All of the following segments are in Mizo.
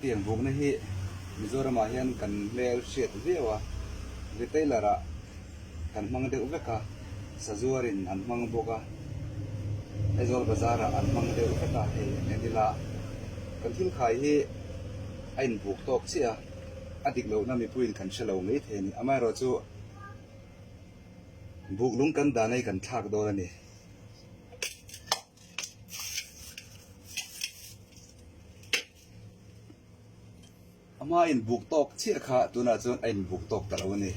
Hetiang bukna hi Mizoramah hian kan hmel hriat viau a, retailer ah kan hmang deuh vek a, sazuarin an hmang bawk a, Aizawl bazar ah an hmang deuh vek a, hei an en ila kan thil khai hi a inbuk tawk chiah a, a dik lohna mipuiin kan hre lo mai thei a ni. Amaherawhchu buk lung kan dahna hi kan thlak dawn a ni. A hma inbuk tawk chiah kha tunah chuan a inbuk tawk ta lo a ni.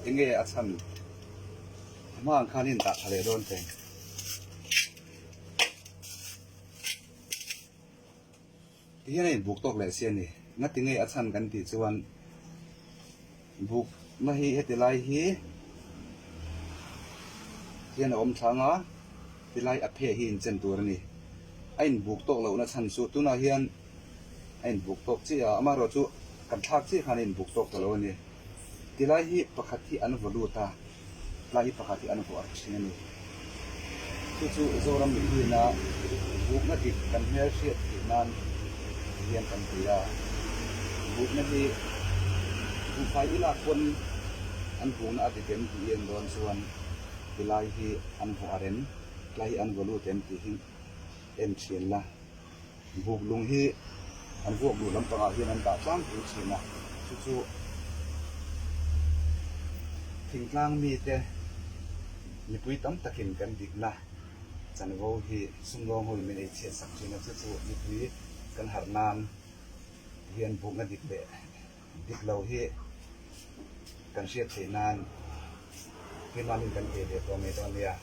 Enge a chhan? A hma ang khan in dah tha leh dawn teng. Ti hian a inbuk tawk leh si a ni. Ngati nge a chhan kan tih chuan bukna hi heti lai hi hian a awm thlang a, tilai a pheh hi inchen tur a ni. A inbuk tawk lohna chhan chu tunah hian a inbuk tawk chiah a, amaherawh chu kan thlak chiah khan a inbuk tawk ta lo a ni. Tilai hi pakhat hi an vaw lut a, tlai hi pakhat hi an vaw arh thin a ni. Chu chu Zoram mipuina bukna dik kan hmelhriat theih nan ti hian kan ti a. Bukna hi buhfai i lak pawn an bukna a dik em tih i en dawn chuan tilai hi an vaw arh em, tlai hi an vaw lut em tih hi en thin la. Buk lung hi an vuak luh lampangah hian an dah tlangpui thin a, chu chu thingtlang mite mipui tam takin kan dikna chanvo hi sumdawng ho in min ei chhiat sak thin a, chu chu mipui kan harh nan hian bukna dik leh dik lo hi kan hriat theih nan keimahni kan pe ve tawh mai dawn nia.